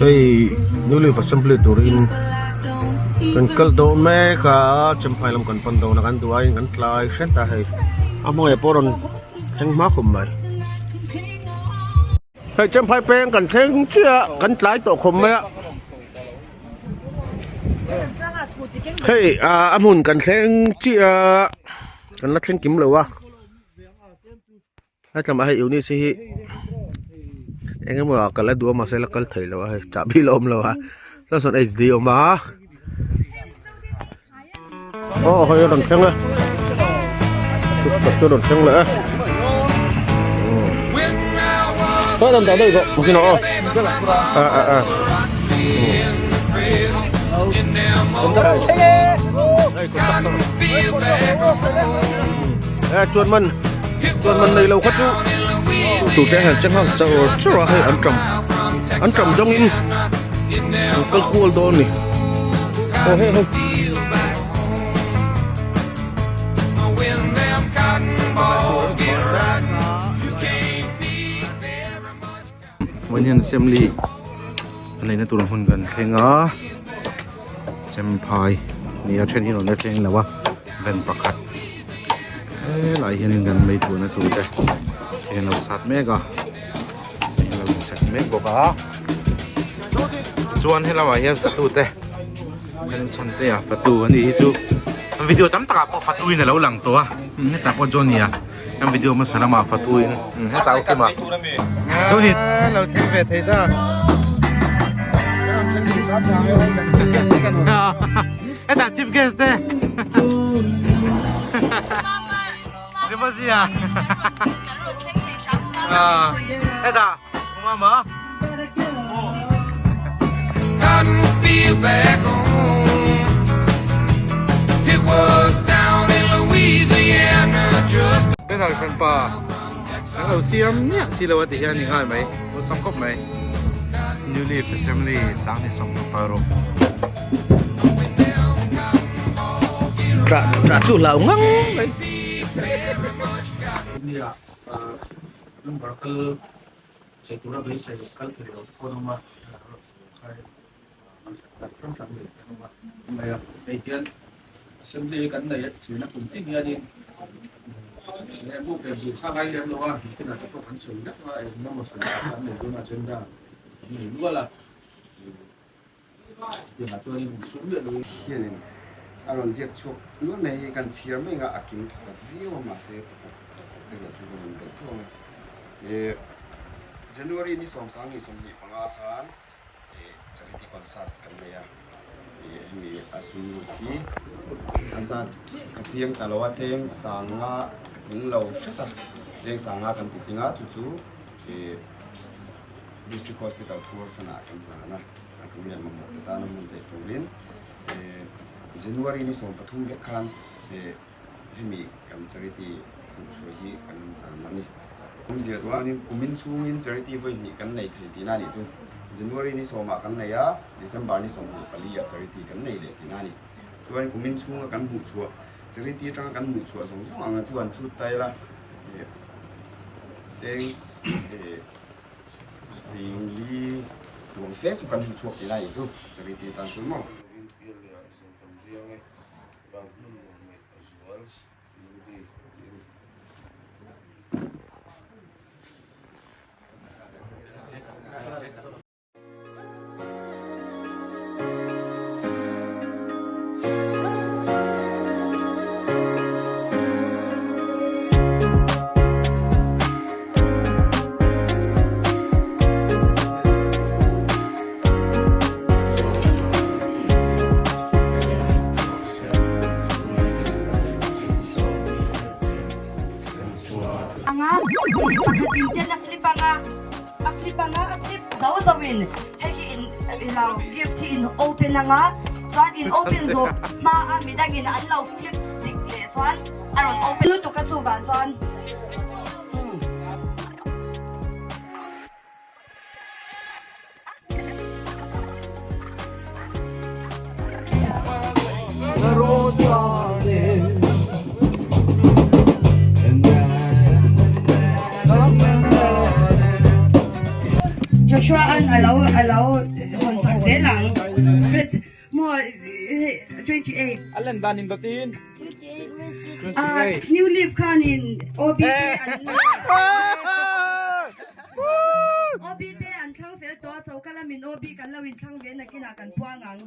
Hei New Leaf Assembly turin kan kal dawn mek a Champhai lam kan pan dawn a kan duh aiin kan tlai hret a hei a hmawng eh pawh rawn thleng hma khawp mai. Hei Champhai peng kan thleng chiah a kan tlai tawh khawp mai a hei a hmun kan thleng chiah a kan la thleng kim lo a. Hetlama hei Eunice hi eng emaw ah kal a duh a mahse la kal thei lo a hei chahbi la awm lo a chuan sawn h d a awm a aw hei a rawn thleng e tuktak chu a rawn thleng leh e khawi a rawn dah daih bawk makin aw a a a e chuan man chuan man nei lo kha chu tu te hian cheng ho chauh chauh a hei an tam an tam zawng in an kal kual dawn ni aw hei hei Vawiin hian assembly a neihna tur hmun kan thleng a Champhai ni a then hi rawn la thleng lo a van pakhat helai hianin kan mei tuahna tur te hi an lo sat mek a an lo insak mek bawk a tichuan helamah hian fatu te kan chhan te a fatu a nih hi chu video tam takah pawh fatu in a lo lang tawh a hetah pawh Johnny a. Kan video hmasa lamah fatu in hetah u Kima Johnny lo thleng ve thei ta hetah chief guest te Rimazia hetah Mama Banner hran pa an lo siam miah si lo a ti hian a ni nghal mai awlsam khawp mai New Leaf Assembly sang ni sawm paruk. Tah tah chu hlau ngang mai. Number kal Thei tura beisei kal thei lo te pawh an awm a, khai dan hrang hrang nei te an awm a. Mai a, hei hian assembly hi kan nei thin a kum tin hianin lehkhabu leh bu kha ngai lem lo a, nikinah te pawh kan sawi vek a, eng emaw sawi kha kan nei dawn a agenda kan nei nual a. Chutiangah chuanin insum miah loin. Hianin a rawn ziak chhuak nual mai hi kan chhiar mai anga a kim thawkhat viau a mahse pakhat erawh chu ka rawn belh tho ang e. January ni sawmsang ni 25 khan charity concert kan nei a, hemi a sum lut hi a zat ka chiang ta lo a, cheng sanga ka tling lo hret a, cheng sanga kan ti tling a chu chu District Hospital Poor Fund ah kan hlan a, a tul leh mamawh te tana hman theih turin January ni 13 vek khan hemi kan charity hmuhchhuah hi kan hlan a ni. Awmzia chuanin kumin chhungin charity vawi hnih kan nei thei tihna a nih chu. January ni 10 ah kan nei a, December ni 24 ah charity kan nei leh tihna a ni. Chuan kumin chhunga kan hmuhchhuah charity atanga kan hmuhchhuah zawng zawng anga chuan chhut ta ila cheng Singli chuang fe chu kan hmu chhuak tih lai chu charity tan chuan maw. Anga pakhatin ten a flip anga a flip anga a flip zo zo in hei hi in ilo gift hi in open anga chuan in open zawh hma a midangin an lo flip dik leh chuan a rawn open lutuk a chuvang chuan Joshua an alo alo. zel ang. Maw 28. A len dan in dawtin. New leaf khanin OB te an OB te an thlang fel tawh a, choka lamin OB kan lo inthlang ve nakinah kan puang ang.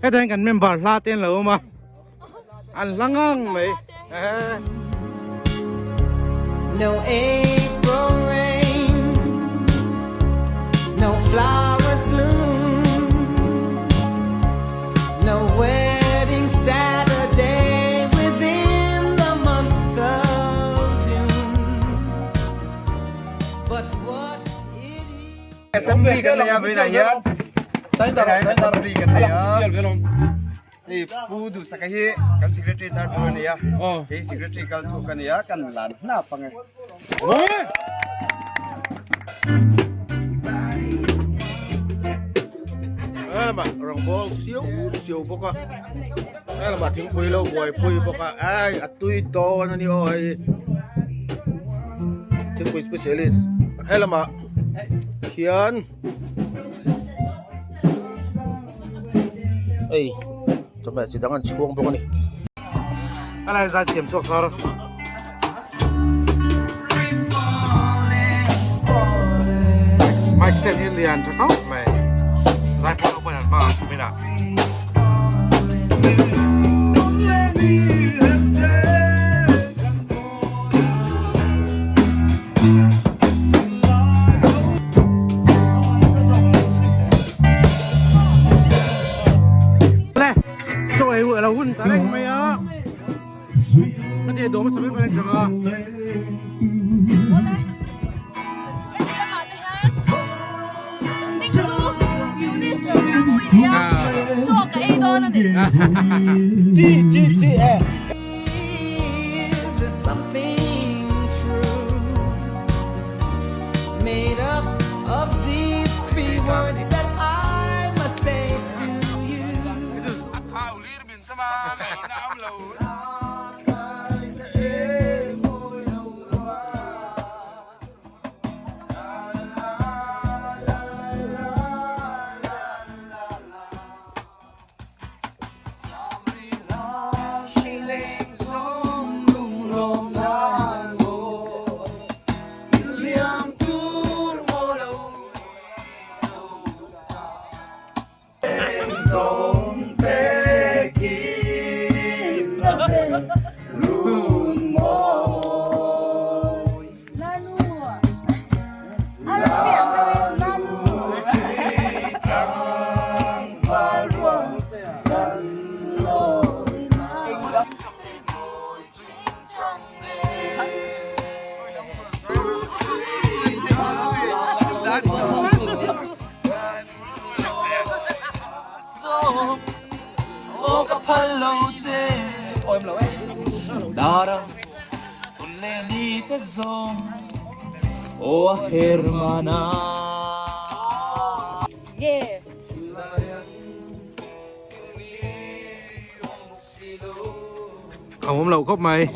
Hetah hian kan member hla te an lo awm a an hla ngang mai. No April rain, no flowers bloom, no wedding Saturday within the month of June. But what it is. Assembly kan nei a vawiinah hian assembly kan nei a hei pu duhsaka hi kan secretary thar tur a ni a hei secretary kal chhuak a ni a kan lan hnap ang e. Helamah rawngbawl siau siau bawk a helamah thingpui lo buaipui bawk a ai a tui dawn a ni aw hei thingpui specialist helamah khian hei chawhmeh chi dang an chhuang bawk a ni. A lai zai thiam chhuak thar. Mic stand hi lian tha khawp mai. Zai pawh pawh an hmang ang kumin ah. Le chaw ei alo hun ta reng mai a ka ti dawm a sawi reng tang a. Chi chi chi e. Is something words that I must say to you. Không om lo khawp mai.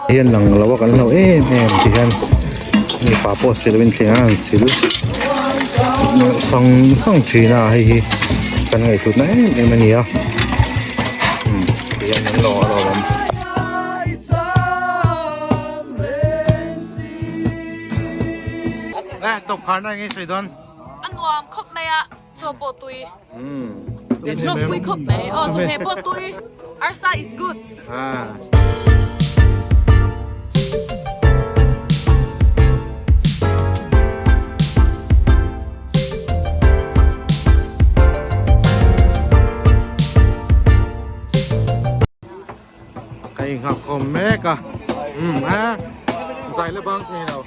Hian lang lo a kan hlo em em ti hian mipa pawh sil in thleng a an sil sang sang thin a hei hi kan ngaihthutna em em a ni a ti hian an lo a lo awm. Tawp kharna eng nge sawi dawn? A nuam khawp mai a. Chaw pawh tui. Kan hlawk pui khawp mai. Aw chawhmeh pawh tui. Arsa is good. Ka inghak khawm mek a. Umm a zai la bang thei lo.